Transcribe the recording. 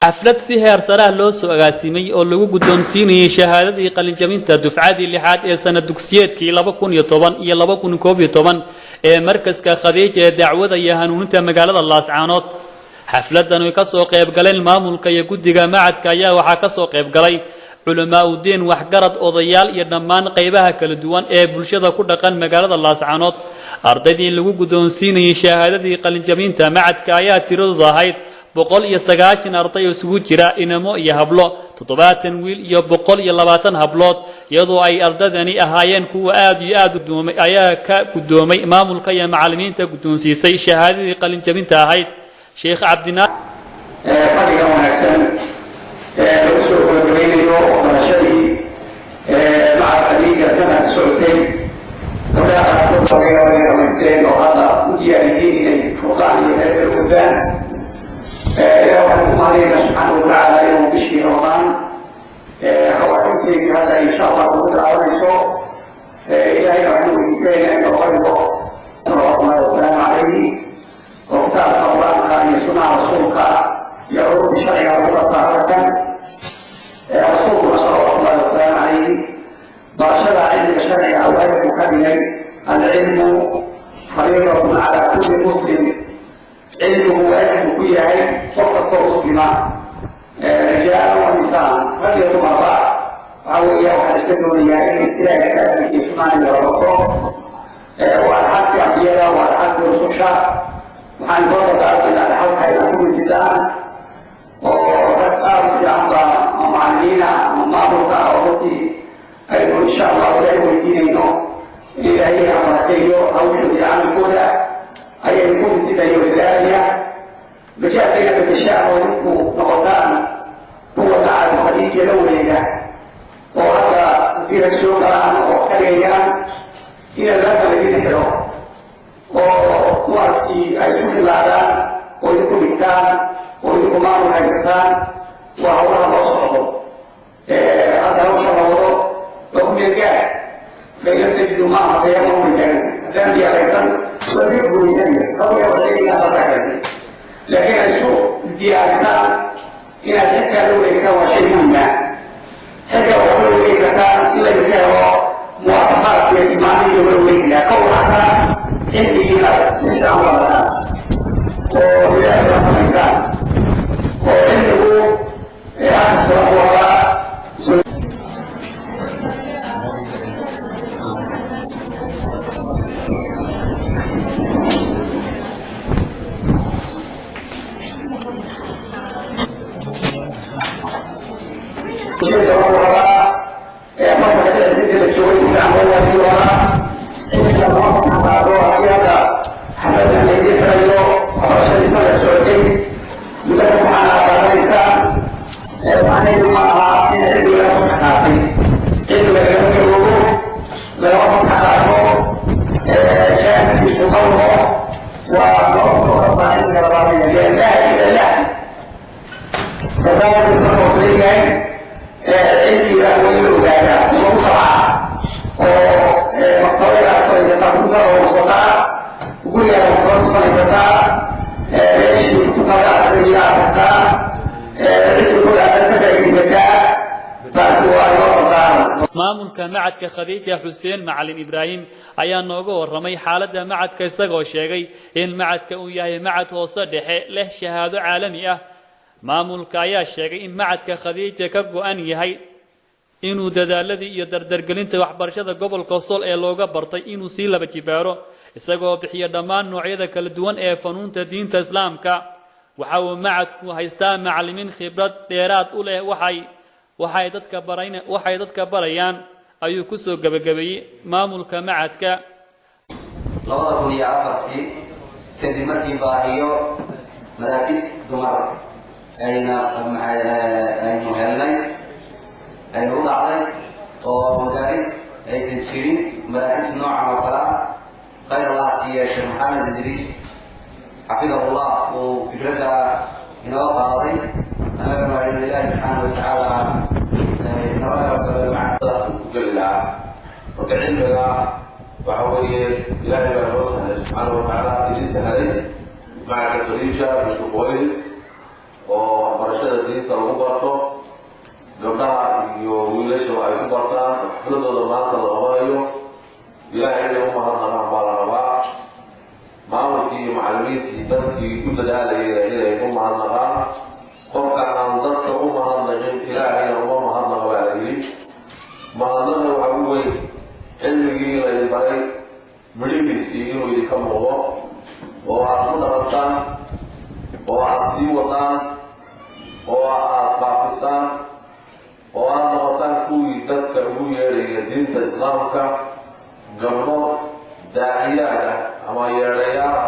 Xaflad si heer sare ah loo soo agaasimay oo lagu guddoonsiinayay shahaadadii qalinjabinta dufcadii lixaad ee sanad dugsiyeedkii 2010 iyo 2011 ee Markaska Khadiija ee dacwada iyo hanuuninta magaalada Laascaanood. Xafladan ay ka soo qayb galeen maamulka iyo guddiga macadka ayaa waxaa ka soo qayb galay culamaa'udiin, waxgarad, odayaal iyo dhammaan qaybaha kala duwan ee bulshada ku dhaqan magaalada Laascaanood. Ardaydii lagu guddoonsiinayay shahaadadii qalinjabinta macadka ayaa tiradoodu ahayd 190 arday oo isugu jira inamo iyo hablo, 70 wiil iyo 120 hablood, iyadoo ay ardaydani ahaayeen kuwa aad iyo aad u guddoomay ayaa ka guddoomay maamulka iyo macallimiinta guddoonsiisay shahaadadii qalinjabinta ahayd Sheekh Cabdinaa. Fadhigan wanaagsan ee lagu soo gabagabaynayo waxbarashadii Macad Khadiija sanadka socotay, gabdhaha qaarkood laga yaabo inay dhamaysteen oo hadda u diyaar yihiin inay furqaan iyo meel kala gudbaan. Ilaah waxaan ku mahadinaynaa subxaana watacaala inuu bishii Ramadaan khawaatimteedii hadda insha Allah ugu bilaabanayso. Ilahayna waxaan weydiisanaynaa inuu qaribo salawaatullahi wasalaamu calayhi oo kitaabka Qur-aanka iyo sunnaha rasuulka iyo culumta sharciga lagu bartaa halkan. Rasuulkuna salawaatullahi wasalaamu calayhi barashada cilmiga sharciga waajib ka dhigay. العلم فريضة على كل مسلم. Cilmigu waajib ku yahay qof kastoo muslima, رجالا ونساء, rag iyo dumarba. Waxaa weeya waxaan iska doonayaa in Ilaahay kitaabkiisa iyo sunnaha la barto. Waa dhaxalkii ambiyada, waa dhaxalkii rususha. Waxaan koo dardaarmaynaa dhaxalka inaan ku mintidaan oo rag aad u fiican baa ama macallimiina ama maamulka oo runtii aynu insha Allah Ilaahay weydiinayno in Ilaahay barakeeyo hawshooda iyo camalkooda ayaynu ku mintidayo dadaalaya. Majaalka inaad bedeshaan oo idinku noqotaan kuwa Macad Khadiija la wareega oo hadda haddii rag soo galaan oo ka dhigayaan inaad laabka laydin xidho oo maaragtii ay isku filaadaan oo idinku dhigtaan oo idinku maamul haysataan, waa hawlaha loo socdo. Hadda hawsha la wado waa ku meelgaar. فإن لم تجدوا ماء فتيمموا بالجنة. Haddaan diyaaraysan waa ka guulaysanaya hawya waxeegaa batakay, laakiin ay isu diyaarisaan inaad xilkaa la wareegtaan waa shay muhima. Xilkaa waxaad la wareegi kartaan in laydinka helo muwaasafaadka iyo tilmaamihii loola wareegi lahaa. Ka warrantaan cilmigii inaad si fiican u barataan oo ilaahay la samaysaan oo cilmigu akhris badan buu rabaa. Ujeedda wuxuu rabaa fasalka dhexdiisa inta la joogay si fiican loo waajiyo rabaa. Cilmiga lama fasaxaado. Haddii hadda xafladan laydin xirayo waxbarashadii sanad socotay muddo ka saxan aad qaadanaysaan, macnaheedu ma aha in cilmiga laga fasax qaatay. Cilmiga lagama gaboobo, lagama fasax qaato, jaaskiisu qawlo waa nolosha rabaa. Cilmiga labaadaya lianlaha ila lah fadaawada marka wuxuu leeyahay cilmiga waa in la ogaadaa, lagu tabcaa oo maktabada aad fadhiisataa, kutubta urursataa, gurigaada maktabad ku samaysataa, meeshii kutubtada aqriya aad tagtaa, cilmigooda aad ka faa'iidaysataa. Taasi waa inoo dardaaran. Maamulka Macadka Khadiija, Xuseen Macalin Ibraahim, ayaa nooga warramay xaaladda macadka, isagoo sheegay in macadka uu yahay macad hoose dhexe leh shahaado caalami ah. Maamulka ayaa sheegay in Macadka Khadiija ka go'an yahay inuu dadaaladii iyo dardargelinta waxbarashada gobolka Sool ee looga bartay inuu sii laba jibaaro, isagoo bixiya dhammaan noocyada kala duwan ee fanuunta diinta Islaamka. Waxa uu macadku haystaa macallimiin khibrad dheeraad u leh waxay dadka barayaan, ayuu ku soo gebagabeeyey maamulka macadka. 2004-tii, kadib markii baahiyo maraakis dumar ayna aynu helnay, aynu u dhacday oo madaaris aysan jirin maraakis noocan oo kale ah, khayr Allah siiya Sheekh Maxamed Idriis xafidahullah uu fikradda inoo qaaday, annagana aynu Ilaahi subxaana wa tacaala inala garab galo. Ku geli lahaa marka cilmiga waxa weeye Ilaahay baa noo sahlay subxaana wa tacaala, idin sahlay Macadka Khadiija bintu Khuwaylid. Oo waxbarashada diinta lagu barto, gabdhaha iyo wiilashaba ay ku bartaan, xafladooda maanta la qabanayo, Ilaahay inay u mahadnaqaan baa la rabaa. Maamulkii iyo macallimiintii, dadkii ku dadaalayayna inay u mahadnaqaan. Qofka aan dadka u mahadnaqin, Ilaahayna uma mahadnaqa baa la yidhi. Mahadnaqa waxaa ugu weyn cilmigii laydin baray midhihiisii inuu idinka muuqdo oo aad ku dhaqantaan oo aad sii wadaan oo aad faafisaan oo aad noqotaan kuwii dadka ugu yeedhaya diinta Islaamka, gabdho daaciyaad ah ama yeedhayaal ah.